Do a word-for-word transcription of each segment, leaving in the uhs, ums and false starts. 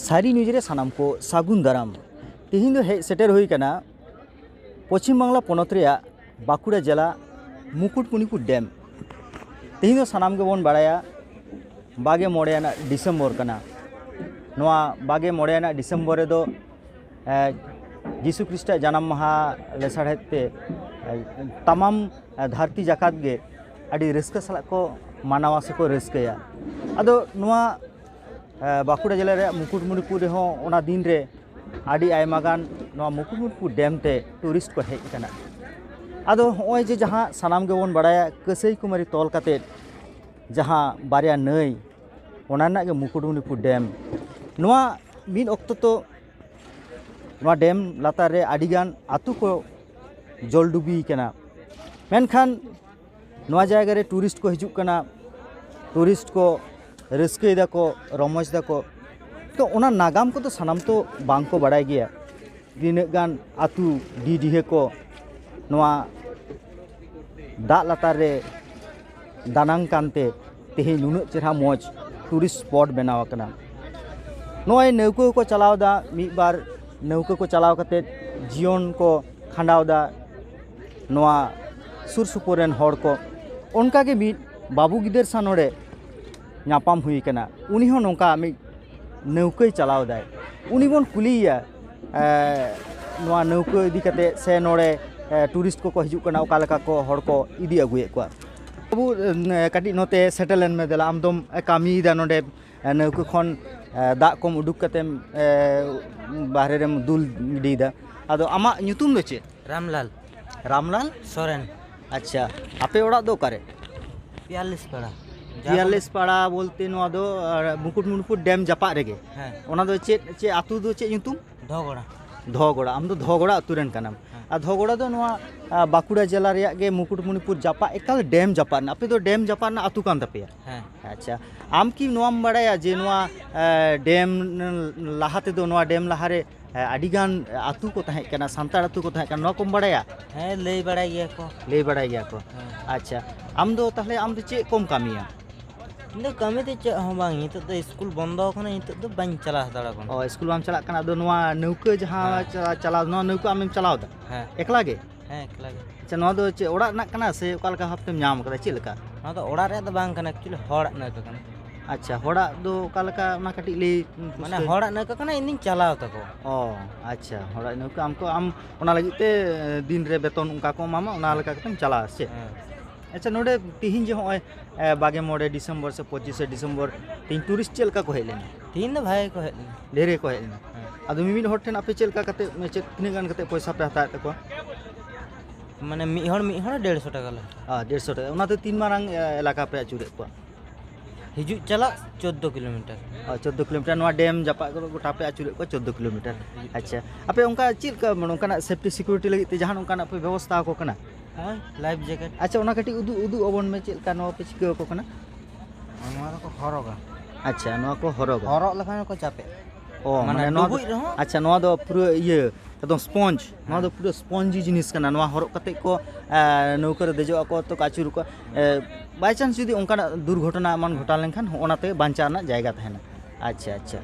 ᱥᱟᱹᱨᱤ ᱱᱤᱭᱩᱡᱽ ᱨᱮ ᱥᱟᱱᱟᱢ ᱠᱚ ᱥᱟᱹᱜᱩᱱ ᱫᱟᱨᱟᱢ᱾ ᱛᱮᱦᱮᱧ ᱫᱚ ᱦᱮᱡ ᱥᱮᱴᱮᱨ ᱦᱩᱭ ᱠᱟᱱᱟ ᱯᱚᱪᱷᱤᱢ ᱵᱟᱝᱞᱟ ᱯᱚᱱᱚᱛ ᱨᱮᱭᱟᱜ ᱵᱟᱸᱠᱩᱲᱟ ᱡᱮᱞᱟ ᱢᱩᱠᱩᱴᱢᱩᱱᱤᱯᱩᱨ ᱰᱮᱢ᱾ ᱛᱮᱦᱮᱧ ᱫᱚ ᱥᱟᱱᱟᱢ ᱜᱮᱵᱚᱱ ᱵᱟᱲᱟᱭᱟ ᱵᱟᱜᱮ ᱢᱚᱬᱮ ᱟᱱᱟᱜ ᱰᱤᱥᱮᱢᱵᱚᱨ ᱠᱟᱱᱟ᱾ ᱱᱚᱣᱟ ᱵᱟᱜᱮ ᱢᱚᱬᱮ ᱟᱱᱟᱜ ᱰᱤᱥᱮᱢᱵᱚᱨ ᱨᱮᱫᱚ ᱮ, ᱡᱤᱥᱩ ᱠᱷᱨᱤᱥᱴᱟᱜ ᱡᱟᱱᱟᱢ ᱢᱟᱦᱟ ᱞᱮᱥᱟᱲᱦᱮᱫ ᱛᱮ ᱮ, ᱛᱟᱢᱟᱢ ᱮ, ᱫᱷᱟᱹᱨᱛᱤ ᱡᱟᱠᱟᱛ ᱜᱮ ᱟᱹᱰᱤ ᱨᱟᱹᱥᱠᱟᱹ ᱥᱟᱞᱟᱜ ᱠᱚ ᱢᱟᱱᱟᱣᱟ ᱥᱮᱠᱚ ᱨᱟᱹᱥᱠᱟᱹᱭᱟ᱾ ᱟᱫᱚ ᱱᱚᱣᱟ ᱮ, ᱵᱟᱸᱠᱩᱲᱟ ᱡᱮᱞᱟ ᱨᱮᱭᱟᱜ ᱢᱩᱠᱩᱴᱢᱩᱱᱤᱯᱩᱨ ᱨᱮᱦᱚᱸ ᱚᱱᱟ ᱫᱤᱱ ᱨᱮ ᱟᱹᱰᱤ ᱟᱭᱢᱟ ᱜᱟᱱ ᱱᱚᱣᱟ ᱢᱩᱠᱩᱴᱢᱩᱱᱤᱯᱩᱨ ᱰᱮᱢ ᱛᱮ ᱴᱩᱨᱤᱥᱴ ᱠᱚ ᱦᱮᱡ ᱟᱠᱟᱱᱟ᱾ ᱟᱫᱚ ᱦᱚᱸᱜᱼᱚᱭ ᱡᱮ ᱡᱟᱦᱟᱸ ᱥᱟᱱᱟᱢ ᱜᱮᱵᱚᱱ ᱵᱟᱲᱟᱭᱟ ᱠᱟᱹᱥᱟᱹᱭ ᱠᱩᱢᱟᱨᱤ ᱛᱚᱞ ᱠᱟᱛᱮᱫ ᱡᱟᱦᱟᱸ ᱵᱟᱨᱭᱟ ᱱᱟᱹᱭ, ᱚᱱᱟ ᱨᱮᱱᱟᱜ ᱜᱮ ᱢᱩᱠᱩᱴᱢᱩᱱᱤᱯᱩᱨ ᱰᱮᱢ᱾ ᱱᱚᱣᱟ ᱢᱤᱫ ᱚᱠᱛᱚ ᱛᱚ ᱱᱚᱣᱟ ᱰᱮᱢ ᱞᱟᱛᱟᱨ ᱨᱮ ᱟᱹᱰᱤᱜᱟᱱ ᱟᱹᱛᱩ ᱠᱚ ᱡᱚᱞᱰᱩᱵᱤ ᱠᱟᱱᱟ, ᱢᱮᱱᱠᱷᱟᱱ ᱱᱚᱣᱟ ᱡᱟᱭᱜᱟ ᱨᱮ ᱴᱩᱨᱤᱥᱴ ᱠᱚ ᱦᱤᱡᱩᱜ ᱠᱟᱱᱟ, ᱴᱩᱨᱤᱥᱴ ᱠᱚ ᱨᱟᱹᱥᱠᱟᱹᱭ ᱫᱟᱠᱚ, ᱨᱚᱢᱚᱡᱽ ᱫᱟᱠᱚ᱾ ᱛᱚ ᱚᱱᱟ ᱱᱟᱜᱟᱢ ᱠᱚᱫᱚ ᱥᱟᱱᱟᱢ ᱛᱚ ᱵᱟᱝ ᱠᱚ ᱵᱟᱲᱟᱭ ᱜᱮᱭᱟ᱾ ᱛᱤᱱᱟᱹᱜ ᱜᱟᱱ ᱟᱹᱛᱩ ᱰᱤᱰᱤᱦᱟᱹ ᱠᱚ ᱱᱚᱣᱟ ᱫᱟᱜ ᱞᱟᱛᱟᱨ ᱨᱮ ᱫᱟᱱᱟᱝ ᱠᱟᱱᱛᱮ ᱛᱮᱦᱮᱧ ᱱᱩᱱᱟᱹᱜ ᱪᱮᱦᱨᱟ ᱢᱚᱡᱽ ᱴᱩᱨᱤᱥᱴ ᱥᱯᱚᱴ ᱵᱮᱱᱟᱣ ᱟᱠᱟᱱᱟ᱾ ᱱᱚᱜᱼᱚᱭ ᱱᱟᱹᱣᱠᱟᱹ ᱠᱚ ᱪᱟᱞᱟᱣ ᱮᱫᱟ, ᱢᱤᱫ ᱵᱟᱨ ᱱᱟᱹᱣᱠᱟᱹ ᱠᱚ ᱪᱟᱞᱟᱣ ᱠᱟᱛᱮ ᱡᱤᱭᱚᱱ ᱠᱚ ᱠᱷᱟᱸᱰᱟᱣ ᱮᱫᱟ ᱱᱚᱣᱟ ᱥᱩᱨ ᱥᱩᱯᱩᱨ ᱨᱮᱱ ᱦᱚᱲ ᱠᱚ᱾ ᱚᱱᱠᱟᱜᱮ ᱢᱤᱫ ᱵᱟᱹᱵᱩ ᱜᱤᱫᱟᱹᱨ ᱥᱟᱶ ᱱᱚᱰᱮ ᱧᱟᱯᱟᱢ ᱦᱩᱭ ᱠᱟᱱᱟ᱾ ᱩᱱᱤ ᱦᱚᱸ ᱱᱚᱝᱠᱟ ᱢᱤᱫ ᱱᱟᱹᱣᱠᱟᱹᱭ ᱪᱟᱞᱟᱣ ᱮᱫᱟᱭ᱾ ᱩᱱᱤ ᱵᱚᱱ ᱠᱩᱞᱤᱭᱮᱭᱟ, ᱮ, ᱱᱚᱣᱟ ᱱᱟᱹᱣᱠᱟᱹ ᱤᱫᱤ ᱠᱟᱛᱮ ᱥᱮ ᱱᱚᱰᱮ, ᱮ, ᱴᱩᱨᱤᱥᱴ ᱠᱚᱠᱚ ᱦᱤᱡᱩᱜ ᱠᱟᱱᱟ, ᱚᱠᱟ ᱞᱮᱠᱟ ᱠᱚ ᱦᱚᱲ ᱠᱚ ᱤᱫᱤ ᱟᱹᱜᱩᱭᱮᱫ ᱠᱚᱣᱟ᱾ ᱵᱟᱹᱵᱩ, ᱮ, ᱠᱟᱹᱴᱤᱡ ᱱᱚᱛᱮ ᱥᱮᱴᱮᱨ ᱞᱮᱱ ᱢᱮ ᱫᱮᱞᱟ, ᱟᱢ ᱫᱚᱢ ᱠᱟᱹᱢᱤᱭᱮᱫᱟ ᱱᱚᱰᱮ, ᱮ, ᱱᱟᱹᱣᱠᱟᱹ ᱠᱷᱚᱱ, ᱮ, ᱫᱟᱜ ᱠᱚᱢ ᱩᱰᱩᱠ ᱠᱟᱛᱮᱢ, ᱮ, ᱵᱟᱦᱨᱮ ᱨᱮᱢ ᱫᱩᱞ ᱜᱤᱰᱤᱭᱮᱫᱟ᱾ ᱟᱫᱚ ᱟᱢᱟᱜ ᱧᱩᱛᱩᱢ ᱫᱚ ᱪᱮᱫ? ᱨᱟᱢᱞᱟᱞ᱾ ᱨᱟᱢᱞᱟᱞ? ᱥᱚᱨᱮᱱ᱾ ᱟᱪᱪᱷᱟ, ᱟᱯᱮ ᱚᱲᱟᱜ ᱫᱚ ᱚᱠᱟᱨᱮ? ᱯᱤᱭᱟᱞᱤᱥ ᱯᱟᱲᱟ᱾ ᱯᱤᱭᱟᱞᱤᱥ ᱯᱟᱲᱟ ᱵᱚᱞᱛᱮ ᱱᱚᱣᱟ ᱫᱚ, ᱟᱨ, ᱢᱩᱠᱩᱴᱢᱩᱱᱤᱯᱩᱨ ᱰᱮᱢ ᱡᱟᱯᱟᱜ ᱨᱮᱜᱮ? ᱦᱮᱸ᱾ ᱚᱱᱟ ᱫᱚ ᱪᱮᱫ, ᱪᱮᱫ ᱟᱹᱛᱩ ᱫᱚ ᱪᱮᱫ ᱧᱩᱛᱩᱢ? ᱫᱷᱚᱜᱚᱲᱟ᱾ ᱫᱷᱚᱜᱚᱲᱟ, ᱟᱢ ᱫᱚ ᱫᱷᱚᱜᱚᱲᱟ ᱟᱹᱛᱩ ᱨᱮᱱ ᱠᱟᱱᱟᱢ᱾ ᱦᱮᱸ᱾ ᱟᱨ ᱫᱷᱚᱜᱚᱲᱟ ᱫᱚ ᱱᱚᱣᱟ, ᱟ, ᱵᱟᱸᱠᱩᱲᱟ ᱡᱮᱞᱟ ᱨᱮᱭᱟᱜ ᱜᱮ ᱢᱩᱠᱩᱴᱢᱩᱱᱤᱯᱩᱨ ᱡᱟᱯᱟᱜ, ᱮᱠᱟᱞ ᱰᱮᱢ ᱡᱟᱯᱟᱜ ᱨᱮᱱᱟᱜ, ᱟᱯᱮ ᱫᱚ ᱰᱮᱢ ᱡᱟᱯᱟᱜ ᱨᱮᱱᱟᱜ ᱟᱹᱛᱩ ᱠᱟᱱ ᱛᱟᱯᱮᱭᱟ? ᱦᱮᱸ᱾ ᱟᱪᱪᱷᱟ, ᱟᱢ ᱠᱤ ᱱᱚᱣᱟᱢ ᱵᱟᱲᱟᱭᱟ ᱡᱮ ᱱᱚᱣᱟ, ᱮ, ᱰᱮᱢ ᱞᱟᱦᱟ ᱛᱮᱫᱚ ᱱᱚᱣᱟ ᱰᱮᱢ ᱞᱟᱦᱟᱨᱮ ᱦᱮᱸ, ᱟᱹᱰᱤᱜᱟᱱ ᱟᱹᱛᱩ ᱠᱚ ᱛᱟᱦᱮᱸ ᱠᱟᱱᱟ, ᱥᱟᱱᱛᱟᱲ ᱟᱹᱛᱩ ᱠᱚ ᱛᱟᱦᱮᱸ ᱠᱟᱱᱟ, ᱱᱚᱣᱟ ᱠᱚᱢ ᱵᱟᱲᱟᱭᱟ? ᱦᱮᱸ, ᱞᱟᱹᱭ ᱵᱟᱲᱟᱭ ᱜᱮᱭᱟ ᱠᱚ᱾ ᱞᱟᱹᱭ ᱵᱟᱲᱟᱭ ᱜᱮᱭᱟ ᱠᱚ᱾ ᱦᱮᱸ᱾ ᱟᱪᱪᱷᱟ, ᱟᱢ ᱫᱚ ᱛᱟᱦᱞᱮ, ᱟᱢ ᱫᱚ ᱪᱮᱫ ᱠᱚᱢ ᱠᱟᱹᱢᱤᱭᱟ? ᱤᱧ ᱫᱚ ᱠᱟᱹᱢᱤ ᱫᱚ ᱪᱮᱫ ᱦᱚᱸ ᱵᱟᱝ, ᱱᱤᱛᱚᱜ ᱫᱚ ᱥᱠᱩᱞ ᱵᱚᱱᱫᱚ ᱟᱠᱟᱱᱟ, ᱱᱤᱛᱚᱜ ᱫᱚ ᱵᱟᱹᱧ ᱪᱟᱞᱟᱣ ᱦᱟᱛᱟᱲ ᱟᱠᱟᱱᱟ᱾ ᱚ, ᱥᱠᱩᱞ ᱵᱟᱢ ᱪᱟᱞᱟᱜ ᱠᱟᱱᱟ᱾ ᱟᱫᱚ ᱱᱚᱣᱟ ᱱᱟᱹᱣᱠᱟᱹ ᱡᱟᱦᱟᱸ ᱦᱮᱸ᱾ ᱪᱟ-, ᱪᱟᱞᱟᱣ, ᱱᱚᱣᱟ ᱱᱟᱹᱣᱠᱟᱹ ᱟᱢᱮᱢ ᱪᱟᱞᱟᱣ ᱮᱫᱟ? ᱦᱮᱸ᱾ ᱮᱠᱞᱟ ᱜᱮ? ᱦᱮᱸ, ᱮᱠᱞᱟ ᱜᱮ᱾ ᱟᱪᱪᱷᱟ, ᱱᱚᱣᱟ ᱫᱚ ᱪᱮᱫ ᱚᱲᱟᱜ ᱨᱮᱱᱟᱜ ᱠᱟᱱᱟ ᱥᱮ ᱚᱠᱟ ᱞᱮᱠᱟ ᱵᱷᱟᱵᱽ ᱛᱮᱢ ᱧᱟᱢ ᱟᱠᱟᱫᱟ, ᱪᱮᱫ ᱞᱮᱠᱟ? ᱱᱚᱣᱟ ᱫᱚ ᱚᱲᱟᱜ ᱨᱮᱭᱟᱜ ᱫᱚ ᱵᱟᱝ ᱠᱟᱱᱟ, actually ᱦᱚᱲᱟᱜ ᱱᱟᱹᱣᱠᱟᱹ ᱠᱟᱱᱟ᱾ ᱟᱪᱪᱷᱟ, ᱦᱚᱲᱟᱜ ᱫᱚ ᱚᱠᱟ ᱞᱮᱠᱟ, ᱚᱱᱟ ᱠᱟᱹᱴᱤᱡ ᱞᱟᱹᱭ ᱢᱟᱱᱮ ᱯᱩᱥᱴᱟᱹᱣ᱾ ᱦᱚᱲᱟᱜ ᱱᱟᱹᱣᱠᱟᱹ ᱠᱟᱱᱟ, ᱤᱧ ᱫᱩᱧ ᱪᱟᱞᱟᱣ ᱛᱟᱠᱚᱣᱟ᱾ ᱚ, ᱟᱪᱪᱷᱟ, ᱦᱚᱲᱟᱜ ᱱᱟᱹᱣᱠᱟᱹ ᱟᱢ ᱠᱚ, ᱟᱢ ᱚᱱᱟ ᱞᱟᱹᱜᱤᱫ ᱛᱮ, ᱮ, ᱫᱤᱱ ᱨᱮ ᱵᱮᱛᱚᱱ ᱚᱱᱠᱟ ᱠᱚ ᱮᱢᱟᱢᱟ, ᱚᱱᱟ ᱦᱮᱸ᱾ ᱞᱮᱠᱟ ᱠᱟᱛᱮᱢ ᱪᱟᱞᱟᱜᱼᱟ, ᱥᱮ ᱪᱮᱫ? ᱦᱮᱸ᱾ ᱟᱪᱪᱷᱟ, ᱱᱚᱰᱮ ᱛᱤᱦᱤᱧ ᱡᱮ ᱦᱚᱸᱜᱼᱚᱭ, ᱮ, ᱵᱟᱜᱮ ᱢᱚᱬᱮ ᱰᱤᱥᱮᱢᱵᱚᱨ ᱥᱮ ᱯᱚᱸᱪᱤᱥᱮ ᱰᱤᱥᱮᱢᱵᱚᱨ, ᱛᱤᱦᱤᱧ tourist ᱪᱮᱫ ᱞᱮᱠᱟ ᱠᱚ ᱦᱮᱡ ᱞᱮᱱᱟ? ᱛᱤᱦᱤᱧ ᱫᱚ ᱵᱷᱟᱜᱮ ᱠᱚ ᱦᱮᱡ ᱞᱮᱱᱟ᱾ ᱰᱷᱮᱨ ᱜᱮᱠᱚ ᱦᱮᱡ ᱞᱮᱱᱟ᱾ ᱦᱮᱸ᱾ ᱟᱫᱚ ᱢᱤᱢᱤᱫ ᱦᱚᱲ ᱴᱷᱮᱱ ᱟᱯᱮ ᱪᱮᱫ ᱞᱮᱠᱟ ᱠᱟᱛᱮ, ᱪᱮᱫ, ᱛᱤᱱᱟᱹᱜ ᱜᱟᱱ ᱠᱟᱛᱮ ᱯᱚᱭᱥᱟ ᱯᱮ ᱦᱟᱛᱟᱣᱮᱫ ᱛᱟᱠᱚᱣᱟ? ᱢᱟᱱᱮ ᱢᱤᱫ ᱦᱚᱲ, ᱢᱤᱫ ᱦᱚᱲ ᱰᱮᱲᱥᱚ ᱴᱟᱠᱟ ᱞᱮ ᱦᱟᱛᱟᱣᱟ᱾ ᱟᱨ ᱰᱮᱲᱥᱚ ᱴᱟᱠᱟ᱾ ᱚᱱᱟᱛᱮ ᱛᱤᱱ ᱢᱟᱨᱟᱝ, ᱮ, ᱮᱞᱟᱠᱟ ᱯᱮ ᱟᱹᱪᱩᱨᱮᱫ ᱠᱚᱣᱟ? ᱦᱤᱡᱩᱜ ᱪᱟᱞᱟᱜ ᱪᱳᱫᱽᱫᱳ ᱠᱤᱞᱳᱢᱤᱴᱟᱨ᱾ ᱚ, ᱪᱳᱫᱽᱫᱳ ᱠᱤᱞᱳᱢᱤᱴᱟᱨ᱾ ᱱᱚᱣᱟ ᱰᱮᱢ ᱡᱟᱯᱟᱜ ᱠᱚᱨᱮ ᱜᱚᱴᱟ ᱯᱮ ᱟᱹᱪᱩᱨᱮᱫ ᱠᱚᱣᱟ ᱪᱳᱫᱽᱫᱳ ᱠᱤᱞᱳᱢᱤᱴᱟᱨ᱾ ᱦᱤᱡᱩᱜ ᱟᱪᱪᱷᱟ, ᱪᱟᱞᱟᱜ᱾ ᱟᱯᱮ ᱚᱱᱠᱟ ᱪᱮᱫ ᱞᱮᱠᱟ, ᱢᱟᱱᱮ, ᱚᱱᱠᱟᱱᱟᱜ safety security ᱞᱟᱹᱜᱤᱫ ᱛᱮ ᱡᱟᱦᱟᱱ ᱚᱱᱠᱟᱱᱟᱜ ᱯᱮ ᱵᱮᱵᱚᱥᱛᱷᱟ ᱟᱠᱚ ᱠᱟᱱᱟ? ᱦᱳᱭ, life jacket᱾ ᱟᱪᱪᱷᱟ, ᱚᱱᱟ ᱠᱟᱹᱴᱤᱡ ᱩᱫᱩᱜ, ᱩᱫᱩᱜ ᱟᱵᱚᱱ ᱢᱮ, ᱪᱮᱫ ᱞᱮᱠᱟ ᱱᱚᱣᱟ ᱯᱮ ᱪᱤᱠᱟᱹ ᱟᱠᱚ ᱠᱟᱱᱟ? ᱱᱚᱣᱟ ᱫᱚᱠᱚ ᱦᱚᱨᱚᱜᱟ᱾ ᱟᱪᱪᱷᱟ, ᱱᱚᱣᱟ ᱠᱚ ᱦᱚᱨᱚᱜᱟ᱾ ᱦᱚᱨᱚᱜ ᱞᱮᱠᱷᱟᱱ ᱜᱮᱠᱚ ᱪᱟᱯᱮᱜᱼᱟ᱾ ᱚ, ᱢᱟᱱᱮ ᱢᱟᱱᱮ ᱱᱚᱣᱟ ᱫᱚ, ᱰᱩᱵᱩᱡ ᱨᱮᱦᱚᱸ ᱟᱪᱪᱷᱟ, ᱱᱚᱣᱟ ᱫᱚ ᱯᱩᱨᱟᱹ ᱤᱭᱟᱹ, ᱮᱠᱫᱚᱢ sponge᱾ ᱱᱚᱣᱟ ᱫᱚ ᱦᱮᱸ᱾ ᱯᱩᱨᱟᱹ spongy ᱡᱤᱱᱤᱥ ᱠᱟᱱᱟ᱾ ᱱᱚᱣᱟ ᱦᱚᱨᱚᱜ ᱠᱟᱛᱮ ᱠᱚ, ᱮ, ᱱᱟᱹᱣᱠᱟᱹ ᱨᱮ ᱫᱮᱡᱚᱜ ᱟᱠᱚ, ᱛᱚ ᱠᱚ ᱟᱹᱪᱩᱨ ᱠᱚᱣᱟ᱾ ᱮ, by chance ᱡᱩᱫᱤ ᱚᱱᱠᱟᱱᱟᱜ ᱫᱩᱨᱜᱷᱚᱴᱚᱱᱟ ᱮᱢᱟᱱ ᱦᱮᱸ᱾ ᱜᱷᱚᱴᱟᱣ ᱞᱮᱱᱠᱷᱟᱱ, ᱦᱚᱸᱜᱼᱚ ᱱᱟ ᱛᱮ ᱵᱟᱧᱪᱟᱣ ᱨᱮᱱᱟᱜ ᱡᱟᱭᱜᱟ ᱛᱟᱦᱮᱱᱟ᱾ ᱟᱪᱪᱷᱟ, ᱟᱪᱪᱷᱟ᱾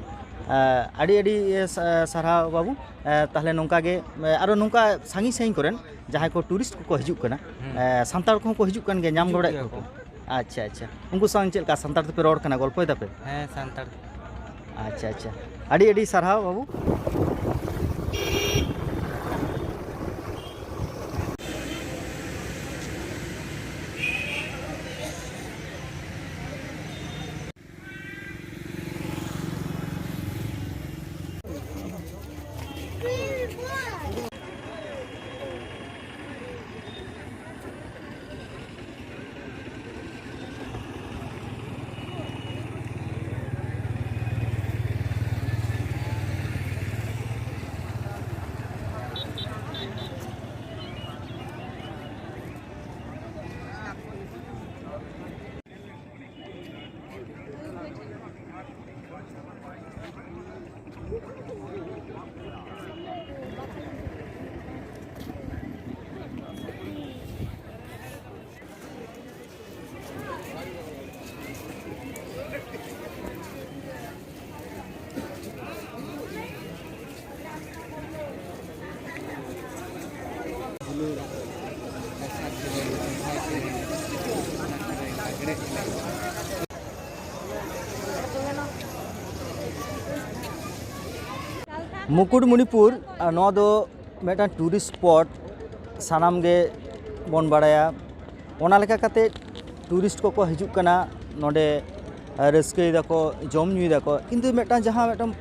ᱮ, ᱟᱹᱰᱤ, ᱟᱹᱰᱤ, ᱮ, ᱥᱟ-, ᱥᱟᱨᱦᱟᱣ ᱵᱟᱹᱵᱩ᱾ ᱮ, ᱛᱟᱦᱞᱮ ᱱᱚᱝᱠᱟ ᱜᱮ, ᱮ, ᱟᱨᱚ ᱱᱚᱝᱠᱟ ᱥᱟᱺᱜᱤᱧ, ᱥᱟᱺᱜᱤᱧ ᱠᱚᱨᱮᱱ ᱡᱟᱦᱟᱸᱭ ᱠᱚ tourist ᱠᱚᱠᱚ ᱦᱤᱡᱩᱜ ᱠᱟᱱᱟ, ᱦᱮᱸ᱾ ᱮ, ᱥᱟᱱᱛᱟᱲ ᱠᱚᱦᱚᱸ ᱠᱚ ᱦᱤᱡᱩᱜ ᱠᱟᱱ ᱜᱮᱭᱟ, ᱧᱟᱢ ᱦᱤᱡᱩᱜ ᱵᱟᱲᱟᱭᱮᱫ ᱜᱮᱭᱟ ᱠᱚᱣᱟ ᱠᱚ᱾ ᱠᱚ? ᱟᱪᱪᱷᱟ, ᱟᱪᱪᱷᱟ᱾ ᱩᱱᱠᱩ ᱥᱟᱶ ᱪᱮᱫ ᱞᱮᱠᱟ ᱥᱟᱱᱛᱟᱲ ᱛᱮᱯᱮ ᱨᱚᱲ ᱠᱟᱱᱟ, ᱜᱚᱞᱯᱚᱭ ᱫᱟᱯᱮ? ᱦᱮᱸ, ᱥᱟᱱᱛᱟᱲ ᱛᱮ᱾ ᱟᱪᱪᱷᱟ, ᱟᱪᱪᱷᱟ᱾ ᱟᱹᱰᱤ, ᱟᱹᱰᱤ ᱥᱟᱨᱦᱟᱣ ᱵᱟᱹᱵᱩ᱾ ᱢᱩᱠᱩᱴᱢᱩᱱᱤᱯᱩᱨ, ᱟᱨ ᱱᱚᱣᱟ ᱫᱚ ᱢᱤᱫᱴᱟᱝ ᱴᱩᱨᱤᱥᱴ ᱥᱯᱚᱴ, ᱥᱟᱱᱟᱢ ᱜᱮ ᱵᱚᱱ ᱵᱟᱲᱟᱭᱟ᱾ ᱚᱱᱟ ᱞᱮᱠᱟ ᱠᱟᱛᱮ ᱴᱩᱨᱤᱥᱴ ᱠᱚᱠᱚ ᱦᱤᱡᱩᱜ ᱠᱟᱱᱟ ᱱᱚᱰᱮ, ᱟᱨ ᱨᱟᱹᱥᱠᱟᱹᱭ ᱫᱟᱠᱚ, ᱡᱚᱢ ᱧᱩᱭ ᱫᱟᱠᱚ, ᱠᱤᱱᱛᱩ ᱢᱤᱫᱴᱟᱝ ᱡᱟᱦᱟᱸ ᱢᱤᱫᱴᱟᱝ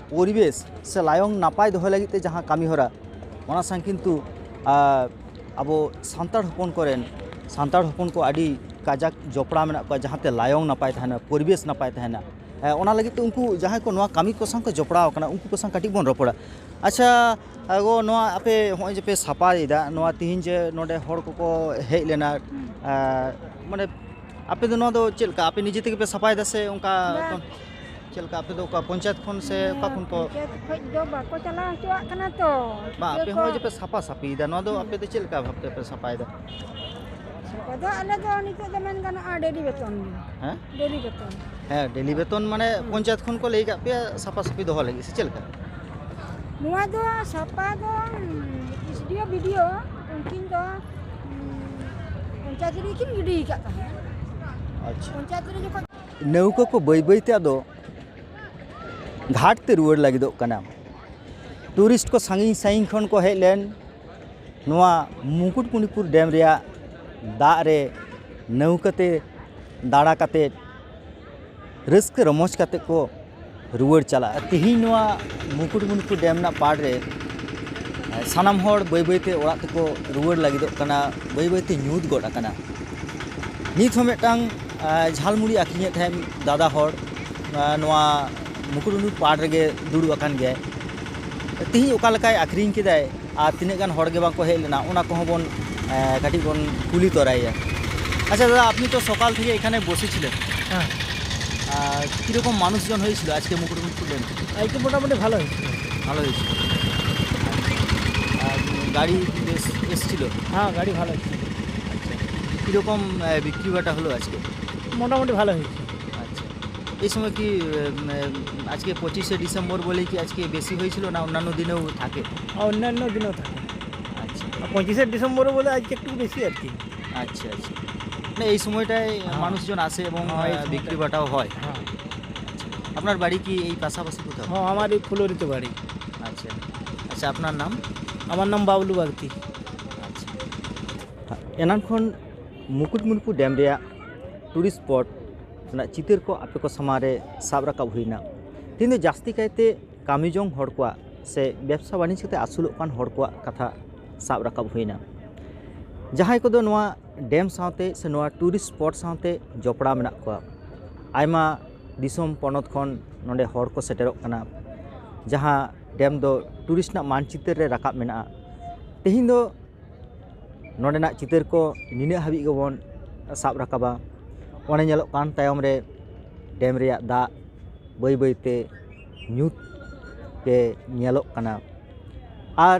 ᱯᱚᱨᱤᱵᱮᱥ ᱥᱮ ᱞᱟᱭᱚᱝ ᱱᱟᱯᱟᱭ ᱫᱚᱦᱚᱭ ᱞᱟᱹᱜᱤᱫ ᱛᱮ ᱡᱟᱦᱟᱸ ᱠᱟᱹᱢᱤ ᱦᱚᱨᱟ, ᱚᱱᱟ ᱥᱟᱶ ᱠᱤᱱᱛᱩ, ᱟᱨ, ᱟᱵᱚ ᱥᱟᱱᱛᱟᱲ ᱦᱚᱯᱚᱱ ᱠᱚᱨᱮᱱ, ᱥᱟᱱᱛᱟᱲ ᱦᱚᱯᱚᱱ ᱠᱚ ᱟᱹᱰᱤ ᱠᱟᱡᱟᱠ ᱡᱚᱯᱲᱟᱣ ᱢᱮᱱᱟᱜ ᱠᱚᱣᱟ, ᱡᱟᱦᱟᱸᱛᱮ ᱞᱟᱭᱚᱝ ᱱᱟᱯᱟᱭ ᱛᱟᱦᱮᱱᱟ, ᱯᱚᱨᱤᱵᱮᱥ ᱱᱟᱯᱟᱭ ᱛᱟᱦᱮᱱᱟ᱾ ᱮ, ᱚᱱᱟ ᱞᱟᱹᱜᱤᱫ ᱛᱮ ᱩᱱᱠᱩ ᱡᱟᱦᱟᱸᱭ ᱠᱚ ᱱᱚᱣᱟ ᱠᱟᱹᱢᱤ ᱠᱚ ᱥᱟᱶ ᱠᱚ ᱡᱚᱯᱲᱟᱣ ᱟᱠᱟᱱᱟ, ᱩᱱᱠᱩ ᱠᱚ ᱥᱟᱶ ᱠᱟᱹᱴᱤᱡ ᱵᱚᱱ ᱨᱚᱯᱚᱲᱟ᱾ ᱟᱪᱪᱷᱟ, ᱟᱜᱚ, ᱱᱚᱣᱟ ᱟᱯᱮ ᱦᱚᱸᱜᱼᱚᱭ ᱡᱮ ᱯᱮ ᱥᱟᱯᱷᱟᱭᱮᱫᱟ, ᱱᱚᱣᱟ ᱛᱤᱦᱤᱧ ᱡᱮ ᱱᱚᱰᱮ ᱦᱚᱲ ᱠᱚᱠᱚ ᱦᱮᱡ ᱞᱮᱱᱟ, ᱦᱩᱸ᱾ ᱮ, ᱢᱟᱱᱮ, ᱟᱯᱮ ᱫᱚ ᱱᱚᱣᱟ ᱫᱚ ᱪᱮᱫ ᱞᱮᱠᱟ, ᱟᱯᱮ ᱱᱤᱡᱮ ᱛᱮᱜᱮ ᱯᱮ ᱥᱟᱯᱷᱟᱭᱮᱫᱟ ᱥᱮ ᱚᱱᱠᱟ ᱵᱟᱝ᱾ ᱠᱚ-, ᱪᱮᱫ ᱞᱮᱠᱟ, ᱟᱯᱮ ᱫᱚ ᱚᱠᱟ ᱯᱚᱧᱪᱟᱭᱮᱛ ᱠᱷᱚᱱ ᱥᱮ ᱚᱠᱟ ᱠᱷᱚᱱ ᱠᱚ? ᱯᱚᱧᱪᱟᱭᱮᱛ ᱠᱷᱚᱱ ᱫᱚ ᱵᱟᱠᱚ ᱪᱟᱞᱟᱣ ᱦᱚᱪᱚᱣᱟᱜ ᱠᱟᱱᱟ ᱛᱚ᱾ ᱵᱟᱝ, ᱪᱤᱠᱟᱹ ᱟᱯᱮ ᱠᱚ? ᱦᱚᱸᱜᱼᱚᱭ ᱡᱮ ᱯᱮ ᱥᱟᱯᱷᱟ ᱥᱟᱹᱯᱷᱤᱭᱮᱫᱟ, ᱱᱚᱣᱟ ᱫᱚ ᱦᱩᱸ᱾ ᱟᱯᱮ ᱫᱚ ᱪᱮᱫ ᱞᱮᱠᱟ ᱵᱷᱟᱵᱽ ᱛᱮ ᱯᱮ ᱥᱟᱯᱷᱟᱭᱮᱫᱟ? ᱥᱟᱯᱷᱟ ᱫᱚ ᱟᱞᱮ ᱫᱚ ᱱᱤᱛᱚᱜ ᱫᱚ ᱢᱮᱱ ᱜᱟᱱᱚᱜᱼᱟ ᱰᱮᱞᱤ ᱵᱮᱛᱚᱱ ᱜᱮ᱾ ᱦᱮᱸ? ᱰᱮᱞᱤ ᱵᱮᱛᱚᱱ᱾ ᱦᱮᱸ, ᱰᱮᱞᱤ ᱵᱮᱛᱚᱱ ᱢᱟᱱᱮ ᱦᱩᱸ᱾ ᱯᱚᱧᱪᱟᱭᱮᱛ ᱠᱷᱚᱱ ᱠᱚ ᱞᱟᱹᱭ ᱠᱟᱜ ᱯᱮᱭᱟ ᱥᱟᱯᱷᱟ ᱥᱟᱹᱯᱷᱤ ᱫᱚᱦᱚ ᱞᱟᱹᱜᱤᱫ ᱥᱮ ᱪᱮᱫ ᱞᱮᱠᱟ? ᱱᱚᱣᱟ ᱫᱚ ᱥᱟᱯᱷᱟ ᱫᱚ, ᱩᱸ, ᱮᱥ ᱰᱤ ᱳ, ᱵᱤ ᱰᱤ ᱳ, ᱩᱱᱠᱤᱱ ᱫᱚ, ᱩᱸ, ᱯᱚᱧᱪᱟᱭᱮᱛ ᱨᱮᱠᱤᱱ ᱜᱤᱰᱤ ᱟᱠᱟᱫ ᱛᱟᱦᱮᱸᱫ᱾ ᱟᱪᱪᱷᱟ᱾ ᱯᱚᱧᱪᱟᱭᱮᱛ ᱨᱮ ᱡᱚᱠᱷᱚᱱ ᱱᱟᱹᱣᱠᱟᱹ ᱠᱚ ᱵᱟᱹᱭ ᱵᱟᱹᱭ ᱛᱮ ᱟᱫᱚ ᱜᱷᱟᱴ ᱛᱮ ᱨᱩᱣᱟᱹᱲ ᱞᱟᱹᱜᱤᱫᱚᱜ ᱠᱟᱱᱟ᱾ ᱴᱩᱨᱤᱥᱴ ᱠᱚ ᱥᱟᱺᱜᱤᱧ ᱥᱟᱺᱜᱤᱧ ᱠᱷᱚᱱ ᱠᱚ ᱦᱮᱡ ᱞᱮᱱ, ᱱᱚᱣᱟ ᱢᱩᱠᱩᱴᱢᱩᱱᱤᱯᱩᱨ ᱰᱮᱢ ᱨᱮᱭᱟᱜ ᱫᱟᱜ ᱨᱮ ᱱᱟᱹᱣᱠᱟᱹ ᱛᱮ ᱫᱟᱬᱟ ᱠᱟᱛᱮ, ᱨᱟᱹᱥᱠᱟᱹ ᱨᱚᱢᱚᱡᱽ ᱠᱟᱛᱮ ᱠᱚ ᱨᱩᱣᱟᱹᱲ ᱪᱟᱞᱟᱜᱼᱟ᱾ ᱛᱤᱦᱤᱧ ᱱᱚᱣᱟ ᱢᱩᱠᱩᱴᱢᱩᱱᱤᱯᱩᱨ ᱰᱮᱢ ᱨᱮᱱᱟᱜ ᱯᱟᱲ ᱨᱮ, ᱮ, ᱥᱟᱱᱟᱢ ᱦᱚᱲ ᱵᱟᱹᱭ ᱵᱟᱹᱭ ᱛᱮ ᱚᱲᱟᱜ ᱛᱮᱠᱚ ᱨᱩᱣᱟᱹᱲ ᱞᱟᱹᱜᱤᱫᱚᱜ ᱠᱟᱱᱟ, ᱵᱟᱹᱭ ᱵᱟᱹᱭ ᱛᱮ ᱧᱩᱛ ᱜᱚᱫ ᱟᱠᱟᱱᱟ᱾ ᱱᱤᱛ ᱦᱚᱸ ᱢᱤᱫᱴᱟᱝ, ᱮ, ᱡᱷᱟᱞᱢᱩᱲᱤ ᱟᱹᱠᱷᱨᱤᱧᱮᱫ ᱛᱟᱦᱮᱸᱫ ᱢᱤᱫ ᱫᱟᱫᱟ ᱦᱚᱲ, ᱮ, ᱱᱚᱣᱟ ᱢᱩᱠᱩᱴᱢᱩᱱᱤᱯᱩᱨ ᱯᱟᱲ ᱨᱮᱜᱮ ᱫᱩᱲᱩᱵ ᱟᱠᱟᱱ ᱜᱮᱭᱟᱭ᱾ ᱛᱤᱦᱤᱧ ᱚᱠᱟ ᱞᱮᱠᱟᱭ ᱟᱹᱠᱷᱨᱤᱧ ᱠᱮᱫᱟᱭ ᱟᱨ ᱛᱤᱱᱟᱹᱜ ᱜᱟᱱ ᱦᱚᱲ ᱜᱮ ᱵᱟᱝ ᱠᱚ ᱦᱮᱡ ᱞᱮᱱᱟ, ᱚᱱᱟ ᱠᱚᱦᱚᱸ ᱵᱚᱱ, ᱮ, ᱠᱟᱹᱴᱤᱡ ᱵᱚᱱ ᱠᱩᱞᱤ ᱛᱚᱨᱟᱭᱮᱭᱟ᱾ আচ্ছা দাদা, আপনি তো সকাল থেকে এখানে বসেছিলেন। হ্যাঁ। আহ, কীরকম মানুষজন হয়েছিল আজকে মুকুটমণিপুর ড্যামে? আজকে মোটামুটি ভালো হয়েছিল। ভালো হয়েছিল। আর গাড়ি বেশ এসছিল? হ্যাঁ, গাড়ি ভালো এসছিল। আচ্ছা, কীরকম, আহ, বিক্রি বাটা হলো আজকে? মোটামুটি ভালো হয়েছে। আচ্ছা, এই সময় কি, উম, উম, আজকে পঁচিশে ডিসেম্বর বলেই কি আজকে বেশি হয়েছিল, না অন্যান্য দিনেও থাকে? আর অন্যান্য দিনেও থাকে। আচ্ছা। আর পঁচিশে ডিসেম্বর বলে আজকে একটু বেশি আর কি। আচ্ছা, আচ্ছা। না, এই সময়টায় হ্যাঁ। মানুষজন আসে এবং, হ্যাঁ, এই আহ, সময়টা। বিক্রি বাটাও হয়। হ্যাঁ। আচ্ছা। আপনার বাড়ি কি এই পাশাপাশি কোথাও? হ্যাঁ, আমার এই ফুলরিতে বাড়ি। ᱟᱪᱪᱷᱟ, ᱟᱯᱱᱟᱨ ᱱᱟᱢ? ᱟᱢᱟᱨ ᱱᱟᱢ ᱵᱟᱵᱞᱩ ᱵᱟᱜᱽᱫᱤ᱾ ᱟᱪᱪᱷᱟ, ᱮᱱᱟᱱ ᱠᱷᱚᱱ ᱢᱩᱠᱩᱴᱢᱩᱱᱤᱯᱩᱨ ᱰᱮᱢ ᱨᱮᱭᱟᱜ ᱴᱩᱨᱤᱥᱴ ᱥᱯᱚᱴ ᱨᱮᱱᱟᱜ ᱪᱤᱛᱟᱹᱨ ᱠᱚ ᱟᱯᱮ ᱠᱚ ᱥᱟᱢᱟᱝ ᱨᱮ ᱥᱟᱵ ᱨᱟᱠᱟᱵ ᱦᱩᱭᱱᱟ᱾ ᱛᱮᱦᱮᱧ ᱫᱚ ᱡᱟᱹᱥᱛᱤ ᱠᱟᱭᱛᱮ ᱠᱟᱹᱢᱤ ᱡᱚᱝ ᱦᱚᱲ ᱠᱚᱣᱟᱜ ᱥᱮ ᱵᱮᱵᱽᱥᱟ ᱵᱟᱹᱱᱤᱡᱽ ᱠᱟᱛᱮ ᱟᱹᱥᱩᱞᱚᱜ ᱠᱟᱱ ᱦᱚᱲ ᱠᱚᱣᱟᱜ ᱠᱟᱛᱷᱟ ᱥᱟᱵ ᱨᱟᱠᱟᱵ ᱦᱩᱭᱱᱟ, ᱡᱟᱦᱟᱸᱭ ᱠᱚᱫᱚ ᱱᱚᱣᱟ ᱰᱮᱢ ᱥᱟᱶᱛᱮ ᱥᱮ ᱱᱚᱣᱟ ᱴᱩᱨᱤᱥᱴ ᱥᱯᱚᱴ ᱥᱟᱶᱛᱮ ᱡᱚᱯᱲᱟᱣ ᱢᱮᱱᱟᱜ ᱠᱚᱣᱟ᱾ ᱟᱭᱢᱟ ᱫᱤᱥᱚᱢ ᱯᱚᱱᱚᱛ ᱠᱷᱚᱱ ᱱᱚᱰᱮ ᱦᱚᱲ ᱠᱚ ᱥᱮᱴᱮᱨᱚᱜ ᱠᱟᱱᱟ, ᱡᱟᱦᱟᱸ ᱰᱮᱢ ᱫᱚ ᱴᱩᱨᱤᱥᱴ ᱨᱮᱱᱟᱜ ᱢᱟᱱᱪᱤᱛᱟᱹᱨ ᱨᱮ ᱨᱟᱠᱟᱵ ᱢᱮᱱᱟᱜᱼᱟ᱾ ᱛᱮᱦᱮᱧ ᱫᱚ ᱱᱚᱰᱮᱱᱟᱜ ᱪᱤᱛᱟᱹᱨ ᱠᱚ ᱱᱤᱱᱟᱹᱜ ᱦᱟᱹᱵᱤᱡ ᱜᱮᱵᱚᱱ ᱥᱟᱵ ᱨᱟᱠᱟᱵᱟ᱾ ᱚᱱᱮ ᱧᱮᱞᱚᱜ ᱠᱟᱱ ᱛᱟᱭᱚᱢ ᱨᱮ ᱰᱮᱢ ᱨᱮᱭᱟᱜ ᱫᱟᱜ ᱵᱟᱹᱭ ᱵᱟᱹᱭᱛᱮ ᱧᱩᱛ ᱜᱮ ᱧᱮᱞᱚᱜ ᱠᱟᱱᱟ᱾ ᱟᱨ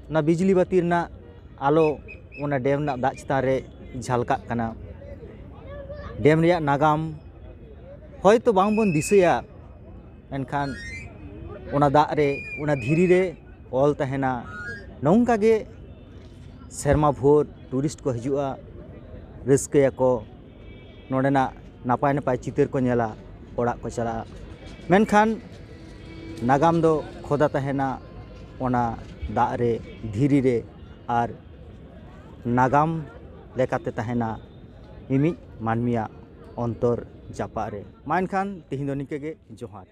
ᱚᱱᱟ ᱵᱤᱡᱽᱞᱤ ᱵᱟᱹᱛᱤ ᱨᱮᱱᱟᱜ ᱟᱞᱚ ᱚᱱᱟ ᱰᱮᱢ ᱨᱮᱱᱟᱜ ᱫᱟᱜ ᱪᱮᱛᱟᱱ ᱨᱮ ᱡᱷᱟᱞᱠᱟᱜ ᱠᱟᱱᱟ᱾ ᱰᱮᱢ ᱨᱮᱭᱟᱜ ᱱᱟᱜᱟᱢ ᱦᱚᱭᱛᱳ ᱵᱟᱝᱵᱚᱱ ᱫᱤᱥᱟᱹᱭᱟ, ᱢᱮᱱᱠᱷᱟᱱ ᱚᱱᱟ ᱫᱟᱜ ᱨᱮ, ᱚᱱᱟ ᱫᱷᱤᱨᱤ ᱨᱮ ᱚᱞ ᱛᱟᱦᱮᱱᱟ᱾ ᱱᱚᱝᱠᱟ ᱜᱮ ᱥᱮᱨᱢᱟ ᱵᱷᱳᱨ ᱴᱩᱨᱤᱥᱴ ᱠᱚ ᱦᱤᱡᱩᱜᱼᱟ, ᱨᱟᱹᱥᱠᱟᱹᱭᱟᱠᱚ, ᱱᱚᱰᱮᱱᱟᱜ ᱱᱟᱯᱟᱭ ᱱᱟᱯᱟᱭ ᱪᱤᱛᱟᱹᱨ ᱠᱚ ᱧᱮᱞᱟ, ᱚᱲᱟᱜ ᱠᱚ ᱪᱟᱞᱟᱜᱼᱟ᱾ ᱢᱮᱱᱠᱷᱟᱱ ᱱᱟᱜᱟᱢ ᱫᱚ ᱠᱷᱚᱫᱟ ᱛᱟᱦᱮᱱᱟ ᱚᱱᱟ ᱫᱟᱜ ᱨᱮ, ᱫᱷᱤᱨᱤ ᱨᱮ, ᱟᱨ ᱱᱟᱜᱟᱢ ᱞᱮᱠᱟᱛᱮ ᱛᱟᱦᱮᱱᱟ ᱢᱤᱢᱤᱫ ᱢᱟᱹᱱᱢᱤᱭᱟᱜ ᱚᱱᱛᱚᱨ ᱡᱟᱯᱟᱜ ᱨᱮ᱾ ᱢᱟ ᱮᱱᱠᱷᱟᱱ ᱛᱮᱦᱮᱧ ᱫᱚ ᱱᱤᱝᱠᱟᱹ ᱜᱮ, ᱡᱚᱦᱟᱨ᱾